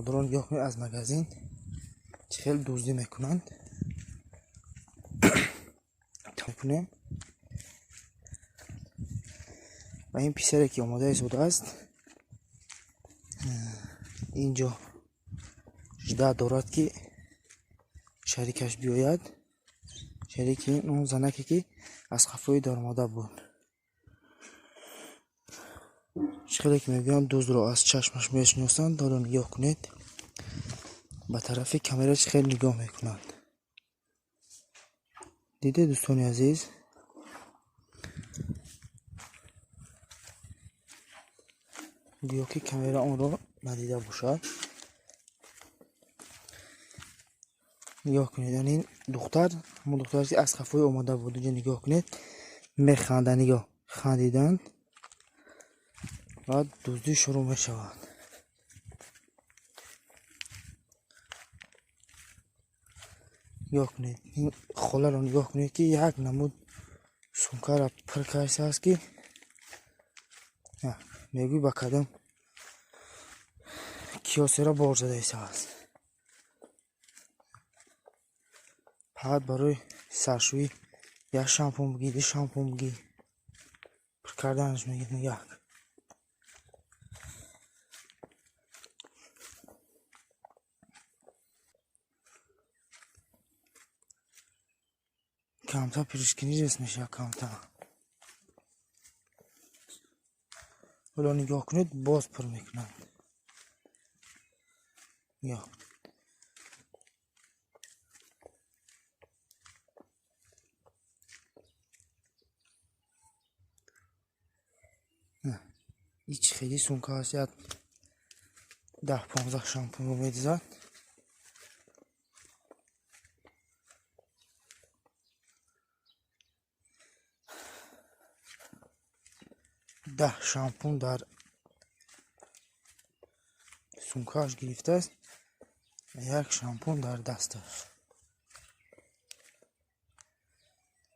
Бародарон, нигоҳ кунед, аз магазин чӣ хел дуздӣ мекунанд. Кунем ва ин писаре ки омода истодааст, инҷо жда дорад, ки шарикаш биёяд, шарики он занаке, ки аз қафои даромада буд. Чӣ хеле ки мегӯянд, дуздро аз чашмаш мешиносанд. Ҳоло нигоҳ кунед, ба тарафи камера чӣ хел нигоҳ мекунанд. Дидед, дӯстони азиз? Гӯё ки камера онро надида бошад. Нигоҳ кунед, яъне ин духтар, ҳамон духтаре, ки аз қафои омода буд, инҷо нигоҳ кунед, механдад. Нигоҳ, хандиданд ва дуздӣ шурӯъ мешавад. Нигоҳ кунед, ин холаро нигоҳ кунед, ки як намуд сумкаро пур кардааст, ки мегӯй ба кадом киосеро бор зада истааст. Фақат барои саршӯӣ як шампун бигӣ, ду шампун бигӣ, пур карданаш мегӯяд. Як камтар пиришкинӣ рес мешавад, камтар. Ҳоло нигоҳ кунед, боз пур мекунанд. Нигоҳ кунед. Ич хеле сумка аст, як 10-15 шампунро медизад. 10 шампун дар сумкааш гирифтааст, як шампун дар дасташ.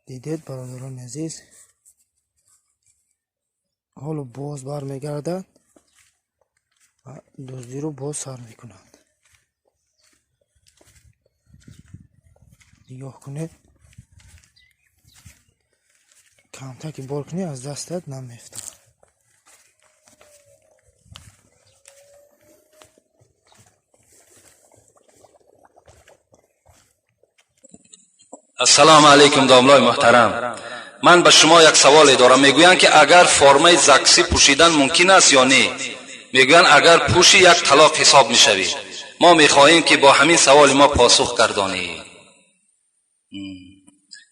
Дидед, бародарони азиз? Ҳоло боз бармегардад ва дуздиро боз сар мекунад. Нигоҳ кунед, камтар ки бор кунӣ, аз дастат намефтад. Ассалому алайкум, домлои муҳтарам. Ман ба шумо як саволе дорам. Мегӯянд, ки агар формаи заксӣ пӯшидан мумкин аст ё не? Мегӯянд, агар пӯшӣ, як талоқ ҳисоб мешавӣ. Мо мехоҳем, ки бо ҳамин саволи мо посух гардонӣ.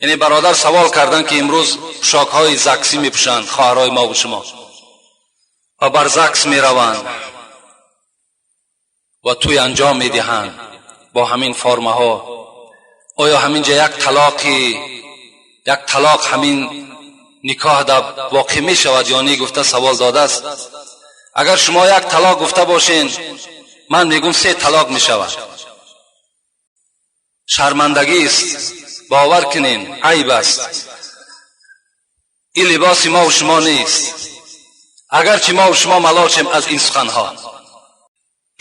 Яъне бародар савол карданд, ки имрӯз пӯшокҳои заксӣ мепӯшанд хоҳарҳои мо ва шумо ва бар закс мераванд ва тӯй анҷом медиҳанд бо ҳамин формаҳо. Оё ҳаминҷа як талоқ ҳамин никоҳ дар воқеъ мешавад ё не, гуфта савол додааст. Агар шумо як талоқ гуфта бошен, ман мегӯм, се талоқ мешавад. Шармандагист, бовар кунен, айб аст. Ин либоси мо шумо нест, агарчи мо шумо малол шем аз ин суханҳо.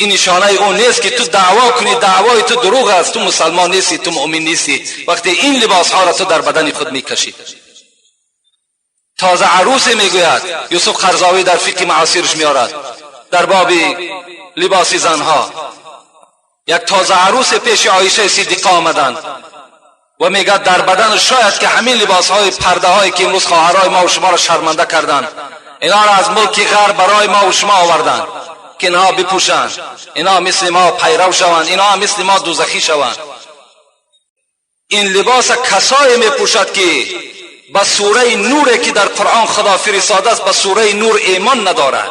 Ин нишонаи он нест, ки ту даъво кунӣ, даъвои ту дурӯғ аст, ту мусалмон нестӣ, ту муъмин нестӣ, вақте ин либосҳоро ту дар бадани худ мекашӣ. Тоза арӯсе, мегӯяд Юсуф Қарзовӣ, дар фиқҳи муосирш меорад дар боби либоси занҳо, як тоза арӯсе пеши Оишаи Сиддиқа омаданд ва мегӯяд, дар бадану шояд ки ҳамин либосҳои пардаҳое, ки имрӯз хоҳарҳои мо шуморо шарманда карданд, инҳоро аз мулки ғарб барои мо шумо оварданд, ки инҳо бипӯшанд, инҳо мисли мо пайрав шаванд, инҳо мисли мо дӯзахӣ шаванд. Ин либоса касое мепӯшад, ки ба сураи Нуре, ки дар Қуръон Худо фиристодааст, ба сураи Нур эъмон надорад.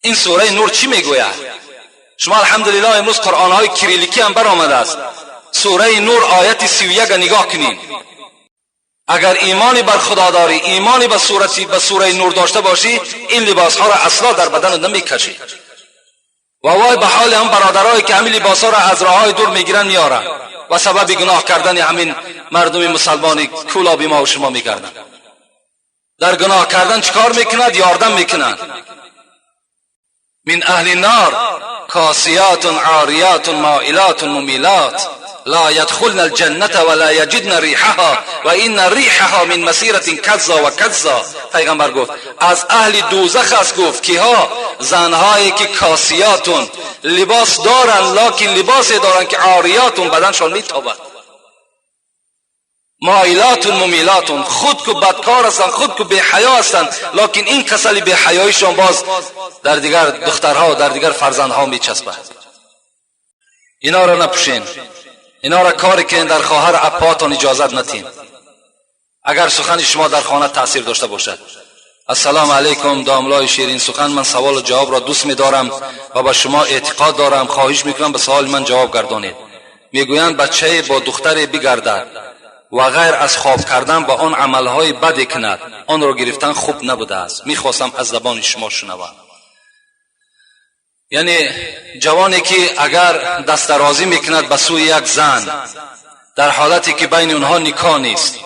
Ин сураи Нур чӣ мегӯяд? Шумо, алҳамдулиллоҳ, имрӯз қуръонҳои кирилликӣ ҳам баромадааст. Сураи Нур, ояти 31-а нигоҳ кунед. Агар имони бар Худо дорӣ, имони ба сураи Нур дошта бошӣ, ин либосҳоро асло дар баданат намекашӣ. Ва вой ба ҳоли ҳам бародарое, ки ҳамин либосҳоро аз роҳҳои дур мегиранд, меоранд ва сабаби гуноҳ кардани ҳамин мардуми мусалмони кӯлоби мо шумо мегарданд. Дар гуноҳ кардан чӣ кор мекунад? Ёрдам мекунанд. من اهل النار کاسیات عاریات مائلات ممیلات لا يدخلن الجنة ولا يجدن ريحها و ان ريحها من مسيرة كذا و كذا. پیغمبر گفت از اهل دوزخ است. گفت کیها؟ زنهایی که کاسیاتون، لباس دارن لکن لباسی دارن که عاریاتون، بدنشان میتابد، مایلاتون ممیلاتون، خود که بدکار هستند، خود که بی حیا هستند، لکن این کسل بی حیایشان باز در دیگر دخترها و در دیگر فرزندها میچسبد. اینا را نپوشین، اینا را کاری که در خواهر اپاتان اجازت نتین اگر سخن شما در خانه تاثیر داشته باشد. السلام علیکم داملای شیرین سخن، من سوال و جواب را دوست می‌دارم و به شما اعتقاد دارم. خواهش میکنم به سوال من جواب گردانید. میگویند بچه با دختر بگردد و غیر از خواب کردن با آن عملهای بد کند، آن را گرفتن خوب نبوده است. میخواستم از زبان شما شنوم. یعنی جوانی که اگر دست درازی میکند به سوی یک زن در حالتی که بین اونها نکاح نیست،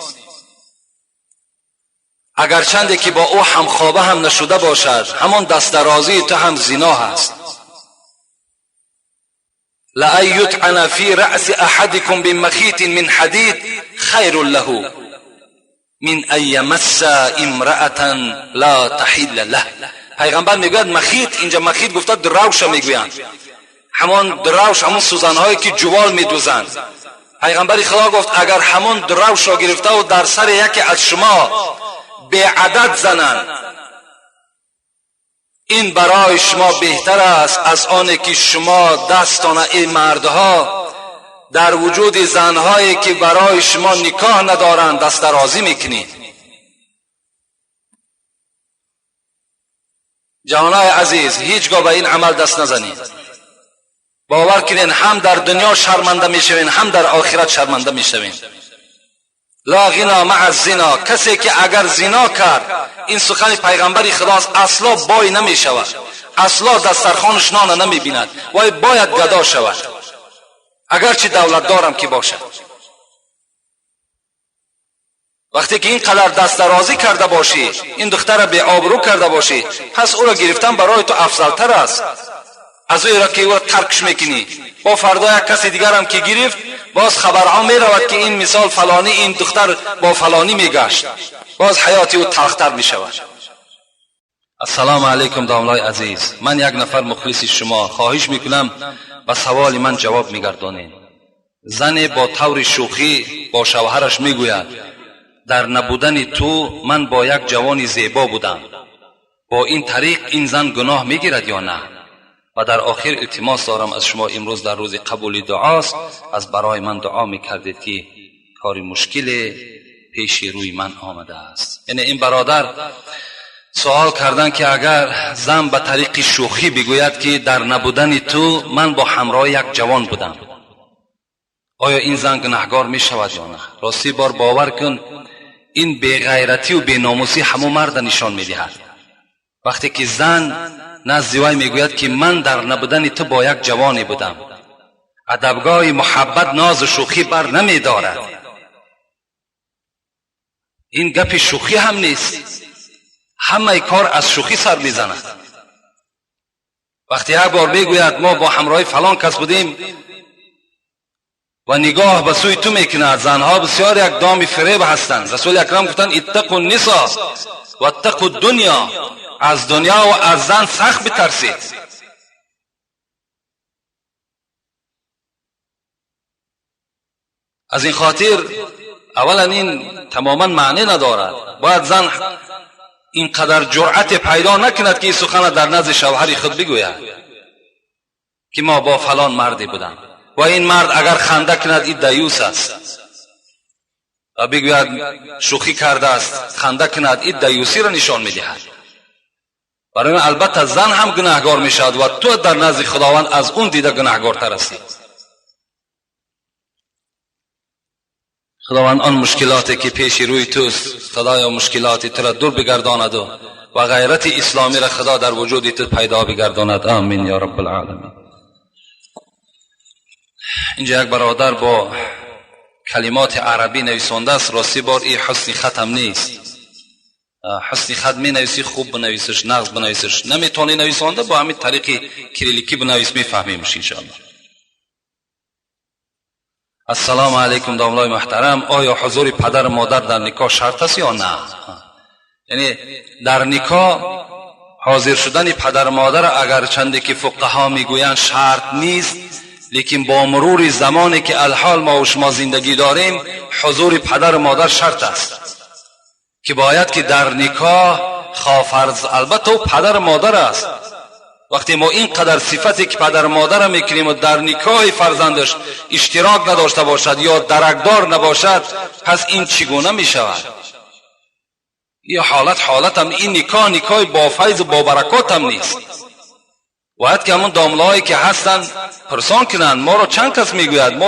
اگرچند که با او همخوابه هم نشده باشد، همان دست درازی تو هم زنا هست. لأن يطعن في رأس أحدكم بمخيط من حديد خير له من أن يمس امرأة لا تحل له. پیغمبر میگوید مخیط، اینجا مخیط گفته دروش میگویند، همان دروش، همان سوزنهایی که جوال میدوزند. پیغمبر خدا گفت اگر همان دروش را گرفته و در سر یکی از شما به عدد زنند، این برای شما بهتر است از آن که شما دستان این مردها در وجود زنهایی که برای شما نکاح ندارند دست درازی میکنید. جوانای عزیز، هیچگاه به این عمل دست نزنید. باور کنین هم در دنیا شرمنده میشوین، هم در آخرت شرمنده میشوین. لا غنا مع الزنا، کسی که اگر زنا کرد، این سخن پیغمبر خداست، اصلا بای نمی شود، اصلا دسترخوانش نان نمی بیند، وای باید گدا شود، اگرچه دولت دارم که باشد. وقتی که اینقدر دست درازی کرده باشی، این دختر را بی آبرو کرده باشی، پس او را گرفتن برای تو افضلتر است از او را که او را ترکش میکنی. با فردا یک کسی دیگر هم که گرفت، باز خبرها می رود که این مثال فلانی، این دختر با فلانی میگشت، باز حیات او تلختر می شود. السلام علیکم داملای عزیز، من یک نفر مخلص شما، خواهش میکنم به سوال من جواب میگردانید. زن با طور شوخی با شوهرش میگوید در نبودن تو من با یک جوان زیبا بودم، با این طریق این زن گناه میگیرد یا نه؟ و در آخر التماس دارم از شما، امروز در روز قبول دعاست، از برای من دعا میکردید که کار مشکل پیش روی من آمده است. یعنی این برادر سوال کردن که اگر زن به طریق شوخی بگوید که در نبودن تو من با همراه یک جوان بودم، آیا این زن گناهگار می شود یا نه؟ راستی بار باور کن این بیغیرتی و بیناموسی همو مرد نشان میدهد. وقتی که زن نزد وی میگوید که من در نبودن تو با یک جوانی بودم، ادبگاه محبت ناز و شوخی بر نمیدارد. این گپ شوخی هم نیست، همه کار از شوخی سر میزند. وقتی یک بار میگوید ما با همراه فلان کس بودیم و نگاه به سوی تو میکند، زنها بسیار یک دام فریب هستند. رسول اکرم گفتند اتقوا النساء و اتقوا الدنیا، از دنیا و از زن سخت بترسید. از این خاطر اولا این تماما معنی ندارد. باید زن اینقدر جرأت پیدا نکند که این سخن در نزد شوهر خود بگوید که ما با فلان مردی بودم، و این مرد اگر خنده کند این دیوس است، و بگوید شوخی کرده است خنده کند، این دیوسی را نشان میدهد. برای من البته زن هم گناهگار میشود و تو در نزد خداوند از اون دیده گناهگارتر هستی. خداوند آن مشکلاتی که پیش روی توست، خدایا مشکلات تو را دور بگرداند و غیرت اسلامی را خدا در وجود تو پیدا بگرداند. آمین یا رب العالمین. اینجا یک برادر با کلمات عربی نویسانده است. راستی بار این حسن ختم نیست. Ҳусни хат менависӣ, хуб бинависиш, нағз бинависиш. Наметавонӣ нависонда, бо ҳамин тариқи кирилликӣ бинавис, мефаҳмемш, иншоалло. Ассалому алайкум, домлои муҳтарам. Оё ҳузури падару модар дар никоҳ шарт аст ё на? Яъне дар никоҳ ҳозир шудани падару модар, агарчанде ки фуқаҳо мегӯянд, шарт нест, лекин бо мурури замоне ки алҳол мо шумо зиндагӣ дорем, ҳузури падару модар шарт аст, ки бояд ки дар никоҳ хофарз, албатта, ӯ падару модар аст. Вақте мо ин қадар сифате ки падару модарро мекунем ва дар никоҳи фарзандаш иштирок надошта бошад ё даракдор набошад, пас ин чӣ гуна мешавад? Ин ҳолат ҳолатам, ин никоҳ никоҳи бо файзу бо баракотам нест. Бояд ки ҳамон домлаҳое ки ҳастанд, пурсон кунанд. Моро чанд кас мегӯяд, мо